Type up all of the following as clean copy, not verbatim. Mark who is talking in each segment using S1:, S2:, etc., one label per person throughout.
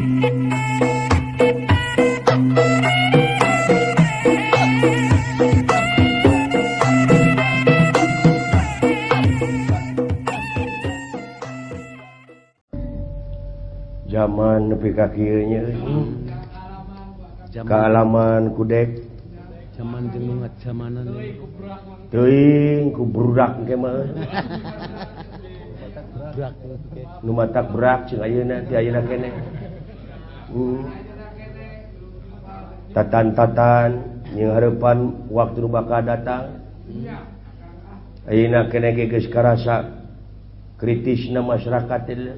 S1: Zaman nepi ka kieu nya kaalaman kudek
S2: zaman jeung nu zamanan
S1: teuing ku brudak engke mah nu matak berak cing ayeuna ti ayeuna keneh tatan-tatan jeung hareupan waktu nu bakal datang ayeuna keneh ge geus karasa kritisna masyarakat teh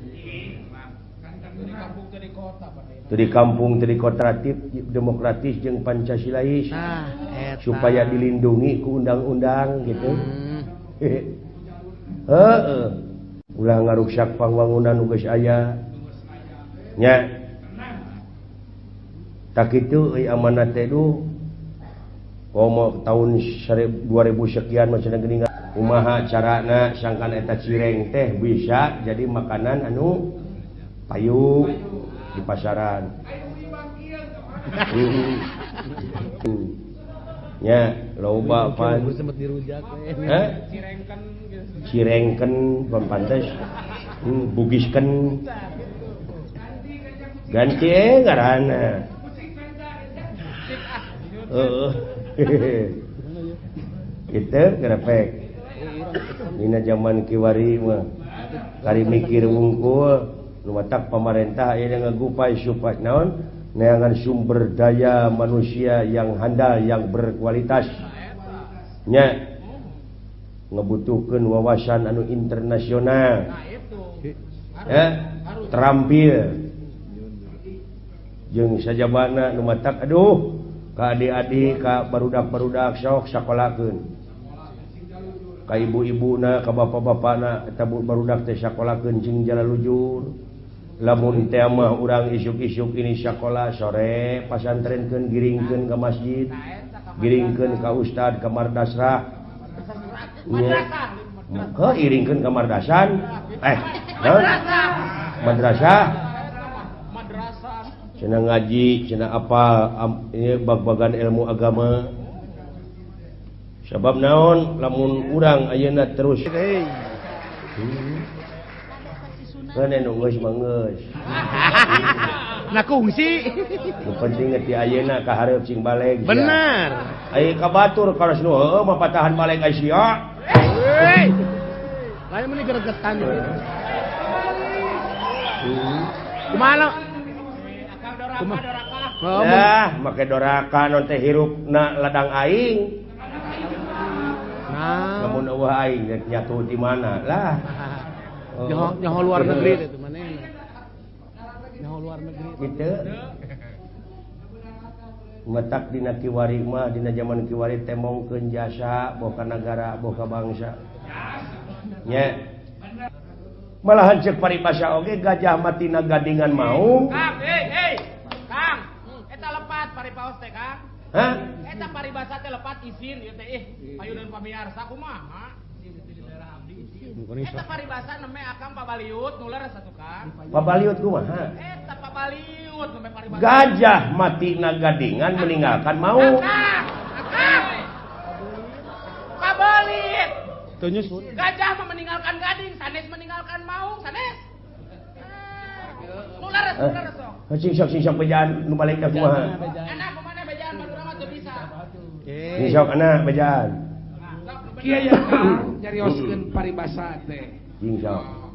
S1: di kampung di kota demokratis jeung Pancasilais supaya dilindungi ku undang-undang gitu. Heeh. Ulah ngaruksak pangwangunan nu geus aya. Nya. Tak kitu euy amanat teh duh. Komo tahun 2000 sekian mah cenah geuning kumaha carana sangkan eta cireng teh bisa jadi makanan anu payu di pasaran. Nya loba pan
S2: sempat dirujak.
S1: Heh? Cirengken pan pantes. Bugiskeun. Ganti ngaranna. Heeh. Kitu gerepek. Dina zaman kiwari mah kari mikir wungkul. Nu matak pamarentah ayeuna ngagupai supaya naon neangan sumber daya manusia yang handal yang berkualitas nya ngebutuhkeun wawasan anu internasional ya terampil jeung sajabana nu matak aduh ka adik-adik ka barudak-barudak sok sakolakeun ka ibu-ibuna ka bapak-bapana eta barudak teh sakolakeun jeung jalalujur. Lamun teh mah urang isuk-isuk ini sakola sore pasantrenkeun giringkeun ka masjid giringkeun ka ustad ka madrasah heuh iringkeun ka mardasan madrasah cenah ngaji cenah apal ieu bag-bagan ilmu agama sabab naon lamun urang ayeuna terus Kene nu geus mah geus.
S2: Nah kungsi.
S1: Nu penting ti ayeuna ka hareup sing baleg.
S2: Bener.
S1: Ai ka batur karos nu heueuh mah patahan baleg ai sia.
S2: Heuy. Lain meni gregetan. Kumaha? Kumaha?
S1: Dah, make doraka non teh hirupna ladang aing.
S2: Nah,
S1: lamun eueuh aing rek nyatu di mana lah.
S2: Nyaho luar negeri itu manehna. Nyaho luar negeri.
S1: Kitu. Matak dina kiwari mah dina zaman kiwari temongkeun jasa boh ka nagara boh ka bangsa. Nya. Malahan ceuk paribasa oge gajah mati na gadingan maung.
S3: Kang, hei, Kang. Eta lepat paripaos teh, Kang.
S1: Hah?
S3: Eta paribasa teh lepat izin ieu teh ih payunan pamiarsa kumaha? Eta paribasa neme akang pabaliut nular satu Kang.
S1: Pabaliut kumaha?
S3: Eta pabaliut neme paribasa.
S1: Gajah mati na gadingan meninggalkan maung.
S3: Pabalit. Gajah mah meninggalkan gading, sanes meninggalkan maung, sanes. Nular nular sok.
S1: Sing sok bejaan nu balik ka kumaha?
S3: Anak kumaha bejaan Madura mah teu bisa.
S1: Sing sok anak bejaan.
S4: Kieu ya Kang nyarioskeun paribasa teh.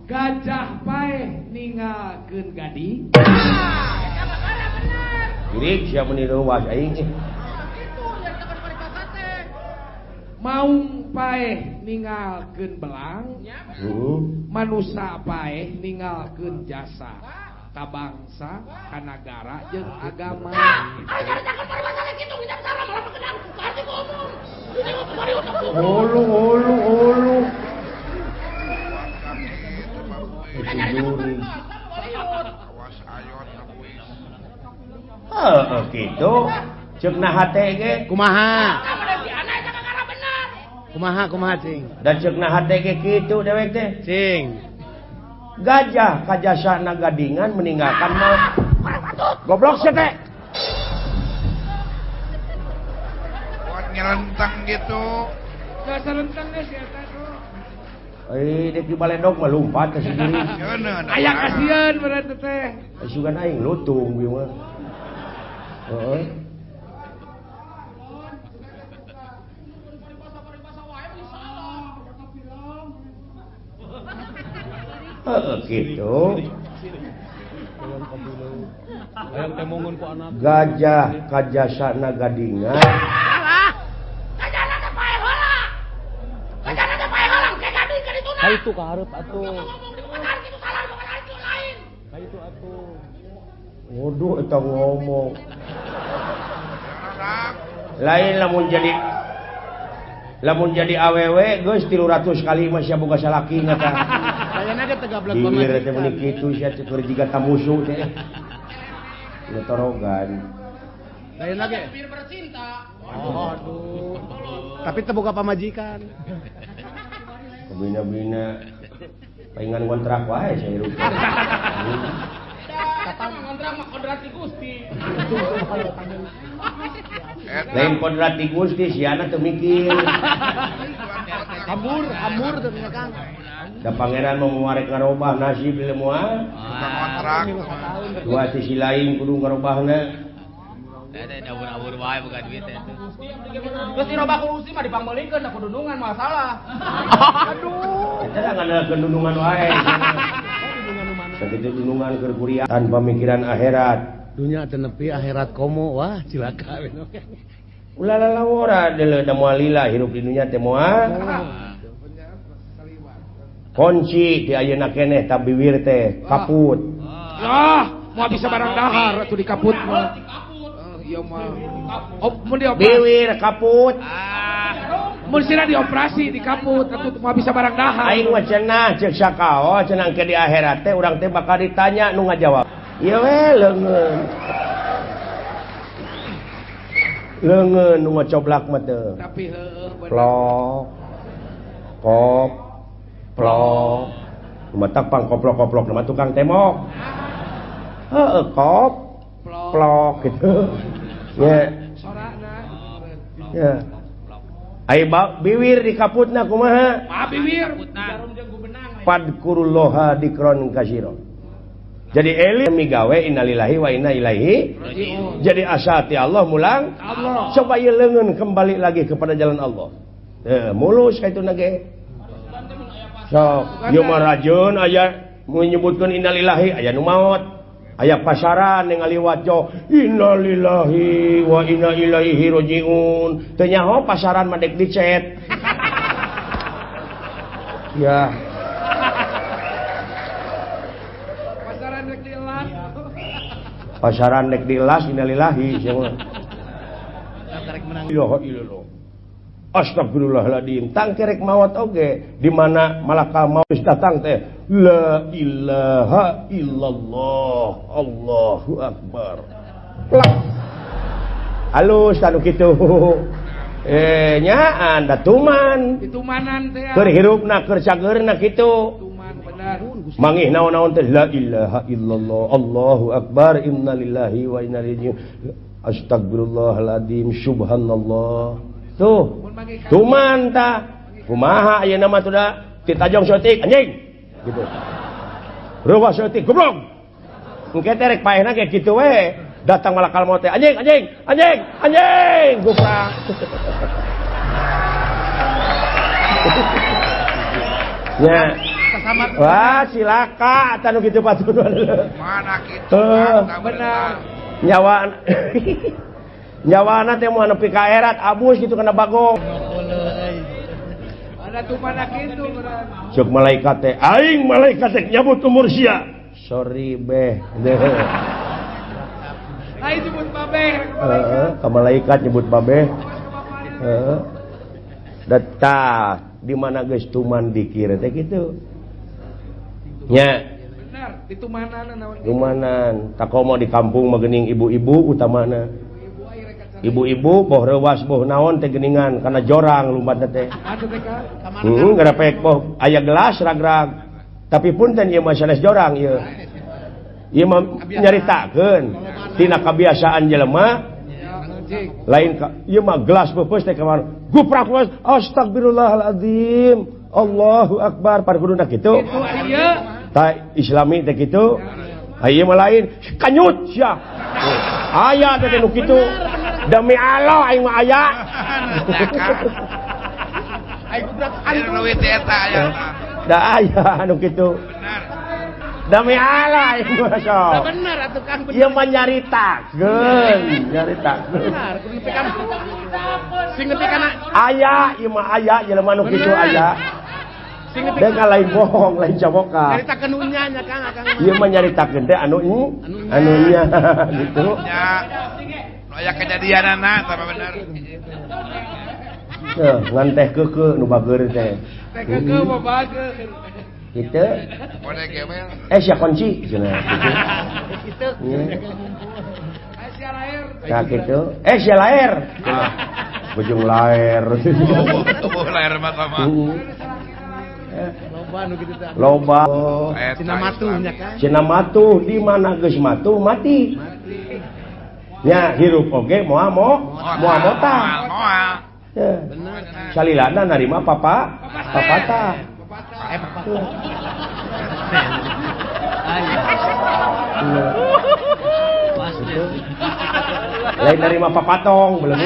S4: Gajah paeh ningalkeun gading.
S3: Eta bakara bener.
S1: Girik sia meuni leuwas aing.
S3: Kitu nyaritakeun paribasa teh.
S4: Maung paeh ningalkeun belang. Manusa paeh ningalkeun jasa ka bangsa, ka nagara jeung agama.
S3: Nyaritakeun paribasa teh kitu nginjak salah malah pekedang ku arti ku umum.
S1: Ulu ulu ulu. Heeh kitu. Ceuk na hate ge
S2: kumaha? Kumaha kumaha cing?
S1: Dan ceuk na hate ge kitu dewek teh.
S2: Cing.
S1: Gajah kajasana gadingan meninggalkan maung. Goblok sia teh.
S5: Buat nyelentang gitu.
S4: Dasar lentang geus eta tuh.
S1: Eh, dek di baledog mah lumpat ka sendiri.
S4: Aya kasieun berarti teh.
S1: Sugan aing lutung ieu mah. Heeh. Heeh kitu. Gajah kajasana gadingan.
S3: Gajahna teh paeh heula. Gajahna teh paeh heula ke gading ka dituna.
S2: Ka itu ka hareup atuh.
S3: Ngomong di muka tarik itu salah, muka tarik itu lain.
S2: Ka itu atuh.
S1: Waduh eta ngomong. Lain lamun jadi awewe geus 300 kali mah sia boga salaki ngata.
S2: Bayana ge teu gablek
S1: pamajikan. Teh meuni kitu sia teh keur jiga tamusu teh. Ngetorogan.
S2: Lain lagi.
S3: Bir bercinta.
S2: Oh, aduh. Tapi teu boga pamajikan.
S1: Bina-bina paingan kontrak wae sia hirup.
S3: Kata ngontrak mah kodrati Gusti.
S1: Lain kodrati Gusti siana teu mikir.
S2: Amur, amur teu Kang.
S1: Da pangeran mau muarek ngarobah nasib di moal.
S5: Kontrak.
S1: Dua sisi lain kudu ngarobahna.
S6: Eta abur-abur wae boga duit teh.
S3: Geus dirobah ku Gusti mah dipangmeulikeun da kudunungan masalah.
S1: Aduh. Eta da ngandalkeun dunungan wae. Sakitu dunungan keur kuliah tanpa mikiran akhirat.
S2: Dunya teu nepi akhirat komo wah cilaka we.
S1: Ulah lalawora deuleu da moal lila hirup di dunya teh moal. Kunci di ayeuna keneh ta biwir teh kaput.
S4: Lah, moal bisa barang dahar atuh dikaput mah. Ieu mah. Oh, mun dioperasi.
S1: Biwir kaput.
S4: Mun sira dioperasi dikaput atuh moal bisa barang dahar.
S1: Aing mah cenah ceuk sakao cenah ke di akhirat teh urang teh bakal ditanya nu ngajawab. Ieu we leungeun. Leungeun nu ngacoblak mah teh.
S4: Tapi heueuh bener.
S1: Plok. Pok. Plok. Matak pang koplok-koplok nama tukang tembok. Heeh, kop. Plok gitu. Ya.
S4: Sorana.
S1: Ya. Ai biwir dikaputna kumaha?
S4: Ah biwir.
S1: Padkurullaha dikron kasiro. Jadi eling migawe innalillahi wa inna ilaihi rajiun. Jadi asa ti Allah mulang
S4: Allah.
S1: Supaya leungeun kembali lagi kepada jalan Allah. Mulus ka itu ge. Sok, ieu mah rajeun aya menyebutkeun innalillahi aya nu maot. Aya pasaran ningali wajo innalillahi wa inna ilaihi rajiun. Teu nyaho pasaran mah dek dicet. Ya.
S4: Pasaran dek dilas.
S1: Pasaran dek dilas innalillahi sia mah. Ilaha illallah. Astagfirullahaladzim. Tangkerek maot oge di mana malakal maut datang teh la ilaha illallah Allahu akbar. Plak. Halus anu kitu. Nyaan da tuman.
S4: Ditumanan teh.
S1: Keur hirupna keur cageurna kitu.
S4: Tuman bener.
S1: Mangih naon-naon teh la ilaha illallah Allahu akbar innalillahi wa inna ilaihi astagfirullahaladzim subhanallah. Tuh, tuman ta, kumaha ayeuna mah tuh da, titajong saeutik anjing, gitu. Reuwas saeutik goblok. Engke teh rek paehna ge kitu we, datang malakal maut teh anjing anjing anjing anjing, guprak. Nya. Wah, silaka atuh nu kitu patun.
S5: Mana kitu?
S4: Benar.
S1: Nyawa nyawana teh moal nepi ka akhirat abus gitu kana bagong.
S4: Ada tumana kitu bener.
S1: Cuk malaikat teh, aing malaikat teh nyabut umur sia. Sorry beh.
S4: Aing nyebut babeh.
S1: Heeh, ka malaikat nyebut babeh. Heeh. Data di mana geus tuman dikir teh kitu. Nya.
S4: Bener, ditumanan naon.
S1: Tumanan, takomo di kampung mah geuning ibu-ibu utamana. Ibu-ibu boh reuwas boh naon teh geuningan kana jorang lumpat teh. Heeh, ngarepek boh aya gelas ragrag. Tapi punten ieu mah sanes jorang ieu. Ieu mah nyaritakeun tina kabiasaan jelema lain ieu mah gelas peupeus teh kamar guprak astagfirullahaladzim Allahu akbar par kuduna kitu. Tah islami teh kitu. Ieu mah lain kanyut sia. Aya teh nu kitu. Demi Allah aing mah aya.
S5: Aing guprak anu teh eta aya.
S1: Da aya anu kitu. Demi Allah ieu mah sok.
S3: Bener atuh Kang.
S1: Ieu mah nyaritakeun, nyaritakeun.
S3: Bener, kudu nepi ka sing nepi kana
S1: aya ieu mah aya jelema nu kitu aya.
S3: Sing nepi
S1: da lain bohong, lain caboka.
S3: Nyaritakeun nu nya nya Kang, Akang.
S1: Ieu mah nyaritakeun teh anu anu nya gitu.
S5: Nya. Nu aya kejadianana tah bener.
S1: Heuh, ngan teh keukeuh nu bageur teh.
S4: Teh keukeuh mah bageur.
S1: Gitu. Sia kunci cenah gitu. Nah gitu. Sia laer. Bujung laer.
S5: Oh, laer mah sama.
S2: Loba nu kitu teh.
S1: Loba.
S2: Cina matuh nya Kang.
S1: Cina matuh di mana geus matuh mati. Nya hirup oge moal moal motah.
S5: Moal.
S1: Bener. Salilana narima papa papatah. Lain dari mapa patong belum.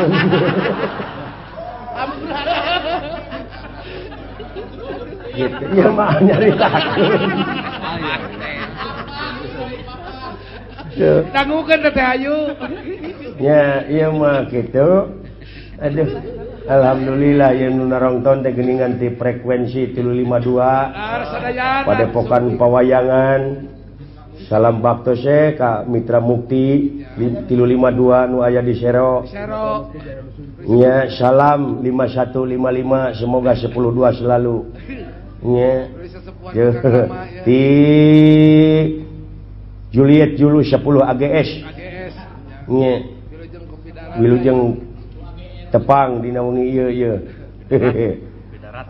S1: Gitu ya mah nyaritakeun.
S4: Dangukeun teh Ayu.
S1: Nya ieu mah kitu. Aduh. Alhamdulillah yang nu narongton teh geuningan ti frekuensi 352 Padepokan Pawayangan. Salam baktos ka Mitra Mukti 352 nu aya di Sero. Nya salam 5155 semoga 102 selalu. Nya. Ti Juliet Julu 10 AGS. Nya. Wilujeng tepang dina wengi ieu ieu.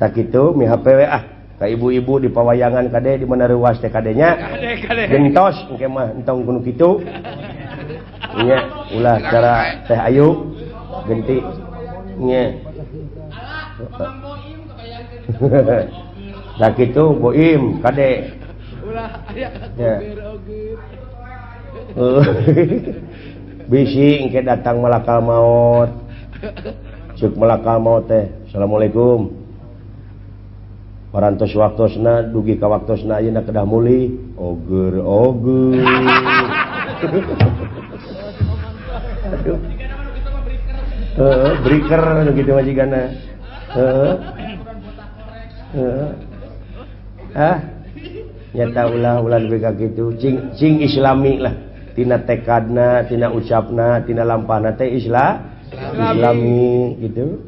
S1: Tak kitu mi HP we ah ka ibu-ibu di pawayangan kade di mana reuas teh kade nya. Gentos engke mah entong kudu kitu. Nya ulah cara teh ayu genti nya. Tak kitu boim kade.
S4: Ulah aya oge.
S1: Bisi engke datang malakal maut. Cuk malakal maut teh. Assalamualaikum. Parantos waktosna dugi ka waktosna ayeuna kedah mulih. Oger oger. Aduh. Heeh, breaker nu kitu mah jigana. Heeh. Heeh. Ah. Nyata ulah dugi ka kitu. Cing cing islami lah. Tina tekadna, tina ucapna, tina lampahna teh Islam. Islami gitu.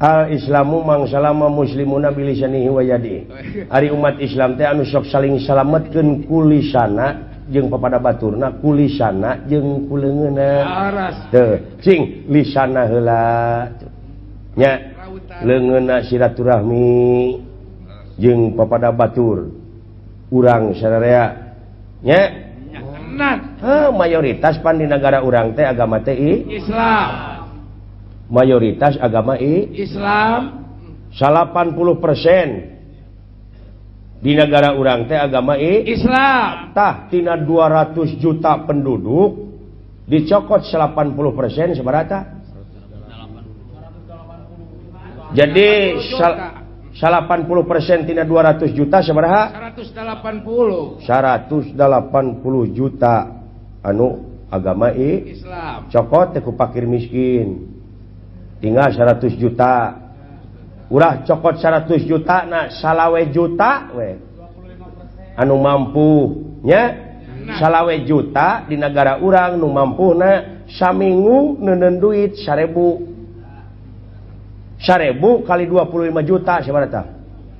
S1: Al Islamu mangsalama muslimuna bilisanihi wa yadi. Ari umat Islam teh anu sok saling salametkeun kulisana jeung papada baturna, kulisana jeung kuleungeunna. Teu, cing lisana heula. Nya leungeunna silaturahmi jeung papada batur. Urang sararea. Nya mayoritas pan di negara urang teh agama teh
S4: Islam.
S1: Mayoritas agama
S4: Islam.
S1: 80% di negara urang teh agama
S4: Islam.
S1: Tah tina 200 juta penduduk dicokot 80% sabaraha? Jadi 80% tina 200 juta sabaraha?
S4: 180.
S1: 180 juta anu agama
S4: Islam.
S1: Cokot teh ku fakir miskin. Tinggal 100 juta. Urah cokot 100 juta na salawe juta we. Anu mampu nya salawe juta di negara urang nu mampu na saminggu neuneun duit 1000. 1000 kali 25 juta sabaraha tah?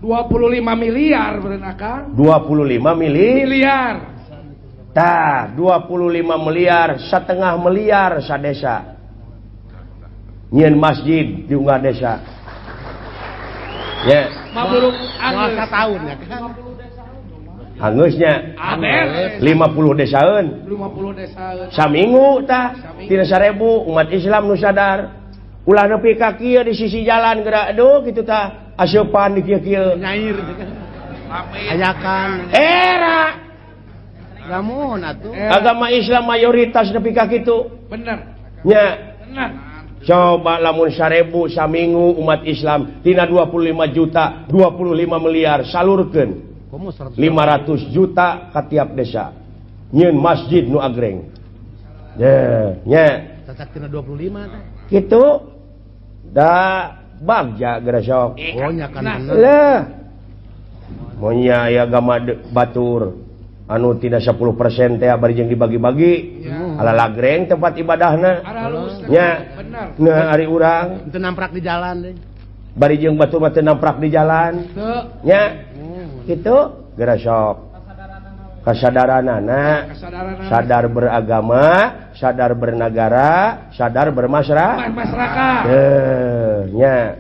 S4: 25 miliar beureun akang.
S1: 25
S4: miliar.
S1: Tah, 25 miliar, setengah miliar sadesa. Nyieun masjid di unggal desa. Ya.
S4: 50 tahun ya kan.
S1: Anggeusnya 50 desaeun.
S4: 50 desaeun.
S1: Saminggu tah tina 1000 umat Islam nu sadar. Ulah nepi ka kieu di sisi jalan geura aduh kitu tah aseupan di kieu-kieu.
S2: Nyair. Ayakan.
S1: Era.
S2: Lamun atuh.
S1: Agama Islam mayoritas nepi ka kitu.
S4: Bener.
S1: Nya.
S4: Bener.
S1: Coba lamun 1000 saminggu umat Islam tina 25 juta 25 miliar salurkeun. 500 juta ka tiap desa nyieun masjid nu agreng nya
S2: cacak tina 25 teh
S1: kitu da bagja geura sok.
S2: Oh nya kan bener
S1: lah monya aya agama batur anu tina 10% teh bari jeung dibagi-bagi ala lagreng tempat ibadahna nya nah ari urang
S2: teu namprak di jalan deui
S1: bari jeung batur mah teu namprak di jalan nya itu geura sok kasadaranana sadar beragama, sadar bernegara, sadar bermasyarakat. Nya.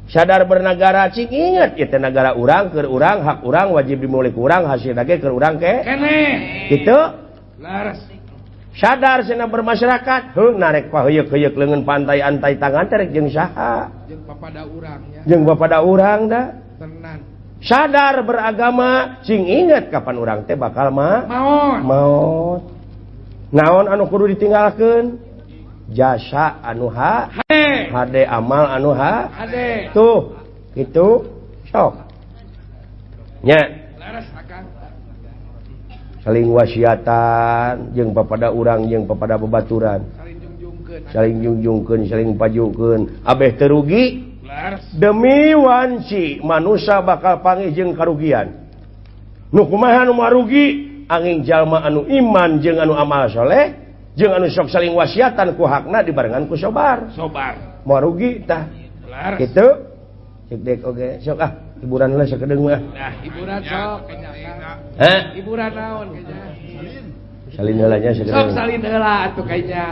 S1: Sadar bernegara cing inget ieu teh nagara urang keur urang hak urang wajib dimiliki urang hasilna ge keur urang ke. Kitu. Sadar cenah bermasyarakat, heuh narek paheuyeuk-heuyeuk leungeun pantai antai tangan teh rek jeung saha?
S4: Jeung papada urang nya.
S1: Jeung papada urang da.
S4: Tenan.
S1: Sadar beragama sing inget kapan urang teh bakal maot. Maot. Naon anu kudu ditinggalkeun? Jasa anu ha hade amal anu ha
S4: hade.
S1: Tuh, kitu sok. Nya. Saling wasiatan jeung papada urang jeung papada babaturan. Saling jungjungkeun, saling pajukeun. Abeh teu rugi. Demi wanci manusia bakal panggih jeung karugian. Nu kumaha nu marugi angin jalma anu iman jeung anu amal soleh jeung anu sok saling wasiatan ku hakna dibarengan ku sobar.
S4: Sobar.
S1: Marugi tah. Kitu. Cek dek oge sok ah hiburan lah sakedeung mah.
S4: Nah, hiburan sok kayaknya.
S1: Hah?
S4: Hiburan naon kayaknya?
S1: Salin heula nya sakedeung.
S4: Sok salin heula atuh kayaknya.